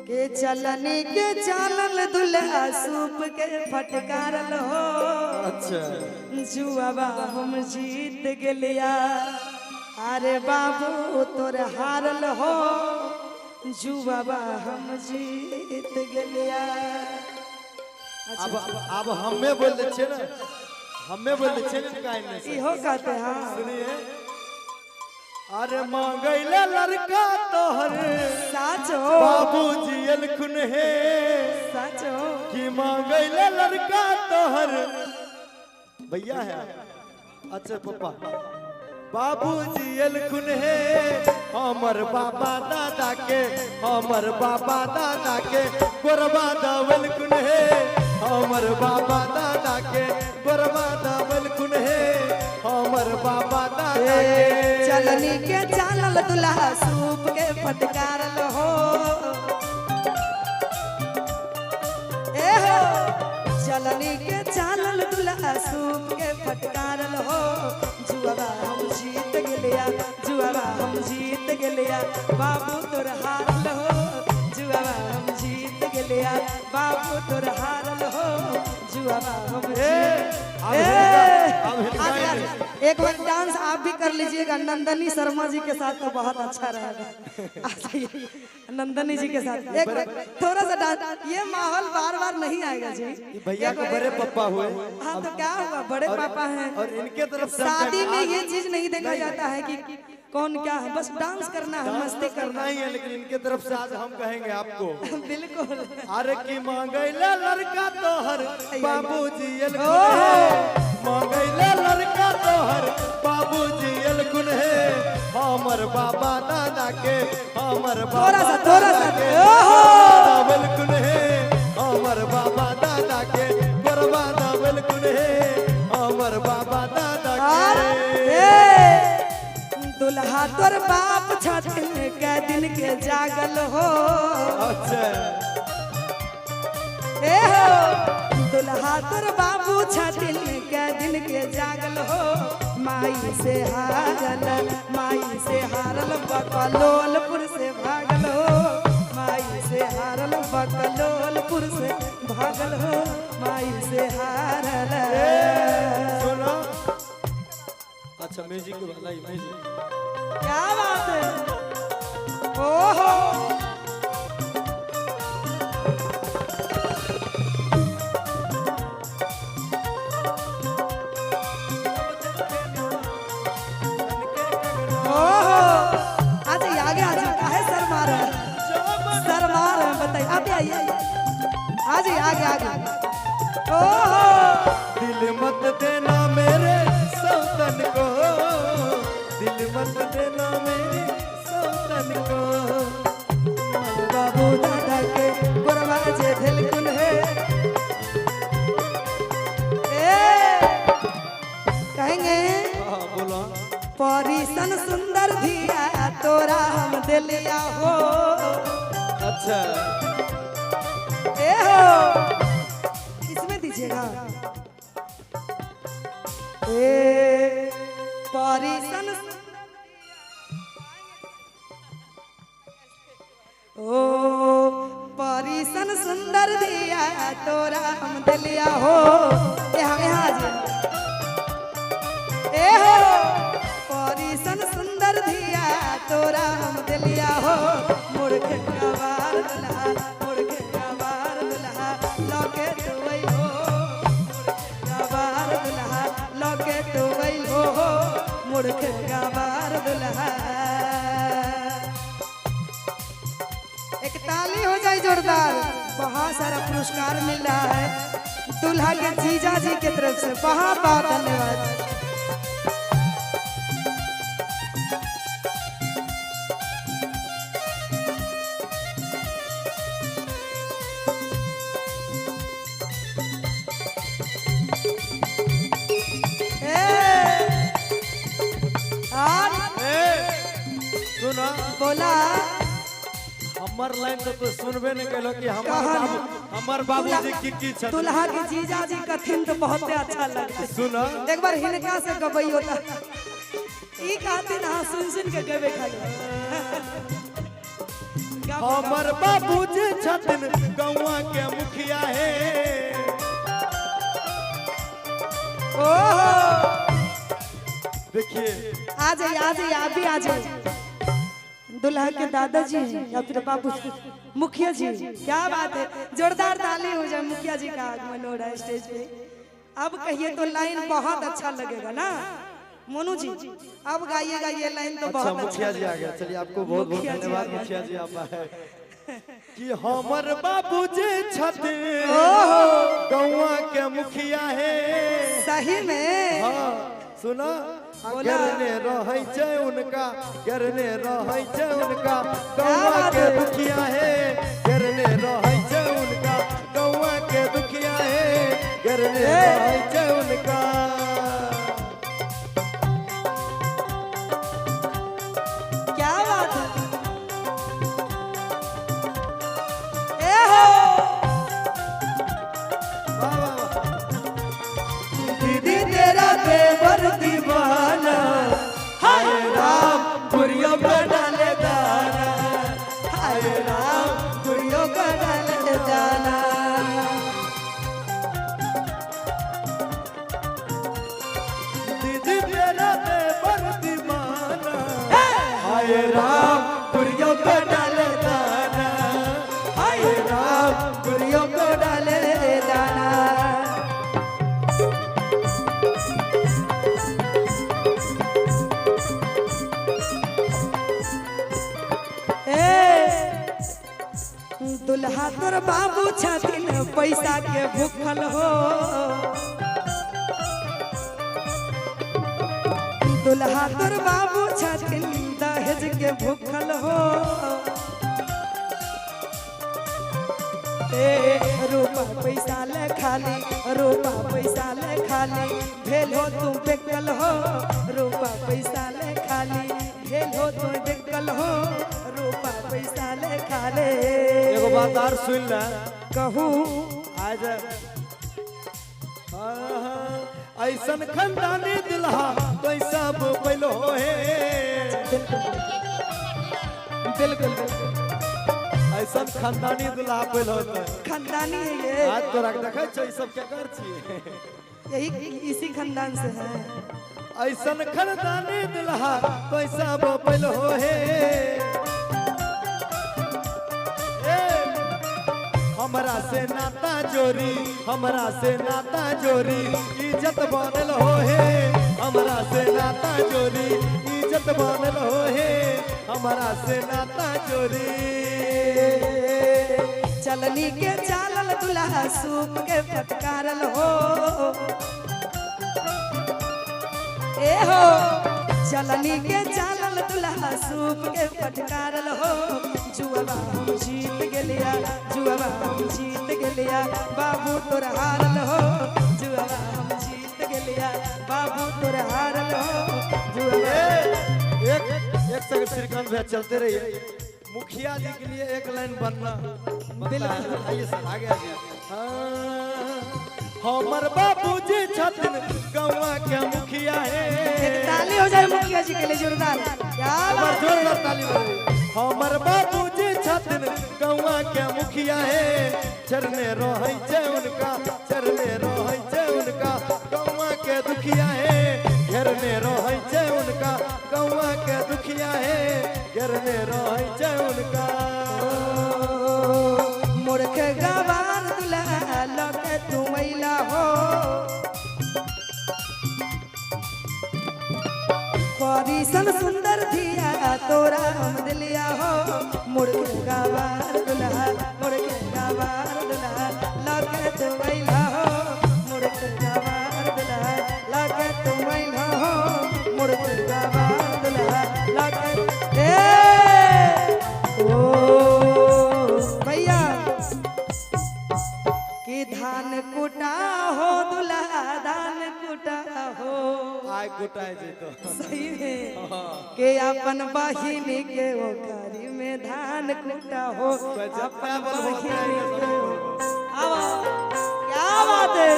के चलनी के चालल दुल्हा सूप के फटकारल हो। अच्छा। जुआबा हम जीत गेलिया, अरे बाबू तोर हारल हो। जुआबा हम जीत गेलिया। अब अब हमें बोल दे छे ना, हमें बोल दे छे ना, काहे नहीं इहो कहते हैं। सुनिए, अरे मांगैले लड़का तोहर साचो बाबूजी अलखुन हे। साचो कि मांगैले लड़का तोहर भैया है। अच्छा पापा बाबूजी अलखुन हे, हमर बाबा दादा के, हमर बाबा दादा के गोरबा दावल कुन हे, हमर बाबा दादा के गोरबा दावल कुन हे, हमर बाबा दादा के। चलनी के चालल दुल्हा सूप के फटकारल हो। ए हो चलनी के चालल दुल्हा सूप के फटकारल हो। जुआबा हम जीत गेलिया, जुआबा हम जीत गेलिया, बाबू तोर हारल हो। जुआबा हम जीत गेलिया, बाबू तोर हारल हो। जुआबा हम जीत। अब हिनका- अब हिनका एक बार डांस आप भी कर लीजिएगा नंदनी शर्मा जी के साथ, तो बहुत अच्छा रहेगा। आ जाइए नंदनी जी के साथ एक बार थोड़ा सा डांस। ये माहौल बार बार नहीं आएगा जी। ये भैया के बड़े पप्पा हुए। हाँ तो क्या हुआ, बड़े पापा हैं। और इनके तरफ से हम शादी में कहेंगे, ये चीज नहीं देखा जाता है कि कौन क्या है, बस डांस करना है, मस्ती करना करना ही है, लेकिन इनके तरफ से आज हम कहेंगे आपको है। बिल्कुल। अरे की मांगैले लड़का तोहर बाबूजी अलखुन हे, मांगैले लड़का तोहर बाबूजी अलखुन हे, हमर बाबा दादा के, हमर बाबा थोड़ा सा, थोड़ा सा। दादा के ओहो। दावल कुन हे, हमर बाबा दादा के गोरबा दावल कुन हे, हमर बाबा दादा और के। ए, दुल्हा तोर बाप छथिन कै दिन के जागल हो। अच्छा। ए हो दुल्हा तोर बाबू छथिन कै दिन के जागल हो। माई से हारल, माई से हारल बकलोलपुर से भागल हो। माई से हारल बकलोलपुर से भागल हो। माई से हारल। सुनो, अच्छा म्यूजिक वाला ही म्यूजिक। क्या बात है। ओहो ओहो, आ जाइए आगे आ जाइए, काहे शर्मा रहे हैं? शर्मा रहे हैं, बताइए। आप भी आइए, आ जाइए आगे आगे। ओहो दिल मत देना मेरे सौतन को, दिल मत देना मेरे सौतन को। बाबू दादा के गोरवा जे भेलकुन हे। ए कहेंगे हाँ बोलो। परिसन सुंदर धिया तोरा हम दिलिया हो। अच्छा। ए हो इसमें दीजिएगा। ए परिसन ओ परिसन सुंदर दिया तोरा हम दिलिया हो। यहाँ यहाँ जी। ए हो परिसन सुंदर धिया तोरा हम दिलिया हो। मूर्ख गवार दुल्हा, मूर्ख गवार दुल्हा लके तो हो, मूर्ख गवार दुल्हा लके तो हो, मूर्ख गवार दुल्हा। एक ताली हो जाए जोरदार। बहुत सारा पुरस्कार मिल रहा है दुल्हा के जीजा जी के तरफ से, बहुत बहुत धन्यवाद। ए, और ए सुनो, बोला हमर लाइन तो तू सुनबे नहीं कइलो कि हमर कहाँ? बाबू, हमर बाबूजी की की छथिन। दुल्हा के जीजा जी कथिन तो बहुत अच्छा लगता। सुनो एक बार हिनका से गबई होता, ई कहते ना सुन सुन के गबे खाली। हमर बाबूजी छथिन गौआ के मुखिया हे। ओहो। देखिए, आ जाइए, आ जाइए, आप भी आ जाइए। दुल्हा के दादाजी हैं या फिर बाबू, मुखिया जी, क्या बात है! जोरदार ताली हो जाए। मुखिया जी का आगमन हो रहा है स्टेज पे। अब कहिए तो लाइन बहुत अच्छा लगेगा ना मोनू जी? अब गाइएगा ये लाइन तो अच्छा। बहुत अच्छा मुखिया जी आ गया। चलिए, आपको बहुत बहुत मुखिया जी आ धन्यवाद। गया। मुखिया जी आप आए कि हमर बाबूजी छथिन गौआ के मुखिया है। सही में। हाँ, सुना। बोला। घेरने रहै छै उनका, घेरने रहै छै उनका गौआ बात के है? दुखिया है। घेरने रहै छै उनका गौआ के दुखिया है, घेरने ए। रहै छै उनका। क्या बात है! ए हो। वाह वाह वाह! दीदी, तेरा देवर दीवाना, हाय राम, गुड़ियों को डाले दाना। हाय राम, गुड़ियों का डाले दाना। दीदी, तेरा देवर दीवाना, हाय राम, गुड़ियों को डाले दाना। हाय राम, गुड़ियों को डाले दाना। ए दुल्हा, तोर बाबू छथिन पैसा के भूखल हो। दुल्हा, तोर बाबू छथिन दहेज के भूखल हो। ए रूपा पैसा ले खाली, रूपा पैसा ले खाली भेल हो तुम बेकल हो। रूपा पैसा ले खाली भेल हो तुम बेकल हो, रूपा पैसा ले खाले। एगो बात आर सुन ले। कहू। आज ऐसन खानदानी दुल्हा तो सब पैलो हे। बिल्कुल बिल्कुल बिल्कुल। ऐसन खानदानी दुल्हा पैलो तो खानदानी है ये। आज तोरा के देखै छौ, ई सब केकर छियै? यही इसी खानदान से है। ऐसन खानदानी दुल्हा तो सब पैलो हे। ए, हमरा से नाता जोरी, हमरा से नाता जोरी इज्जत बनल हो हे। हमरा से नाता जोरी इज्जत बनल हो हे, हमरा से नाता जोरी। चलनी के चालल दुल्हा सूप के फटकारल हो। ए हो, चलनी के चालल दुल्हा सूप के फटकारल हो। जुआवा हम जीत गेलिया, जुआवा हम जीत गेलिया, बाबू तोर हारल हो। जुआवा हम जीत गेलिया, बाबू तोर हारल हो। जुआवा ए, एक एक सेकंड श्रीकांत भैया, चलते रहिए। मुखिया जी के लिए एक लाइन बनना बनता है। आइए सर, आगे आगे। हाँ, हमर बाबूजी छथिन गौआ के मुखिया है। एक ताली हो जाए मुखिया जी के लिए जोरदार, क्या हमर बात! जोरदार ताली बजाइए। हमर बाबूजी छथिन गौआ के मुखिया है, चरने रहै छै उनका, चरने रहै छै उनका गौआ के दुखिया है। घेरने रहै छै उनका गौआ के दुखिया है, घेरने रहै छै उनका। मूर्ख गवार दुल्हा लके तू मैला हो। परिसन सुंदर धिया तोरा हम दिलिया हो। मूर्ख गवार दुल्हा, मूर्ख गवार दुल्हा लके तू मैला हो। मूर्ख गवार दुल्हा लके तू मैला हो। मूर्ख गवार दुल्हा लके ए ओ भैया कि धान कुटा हो दुल्हा, धान कुटा हो। आइ गोटाय जेतो। सही में के अपन बहिनी के ओखरी में धान कुटा हो। अपन बहिनी के, आओ, क्या बात है!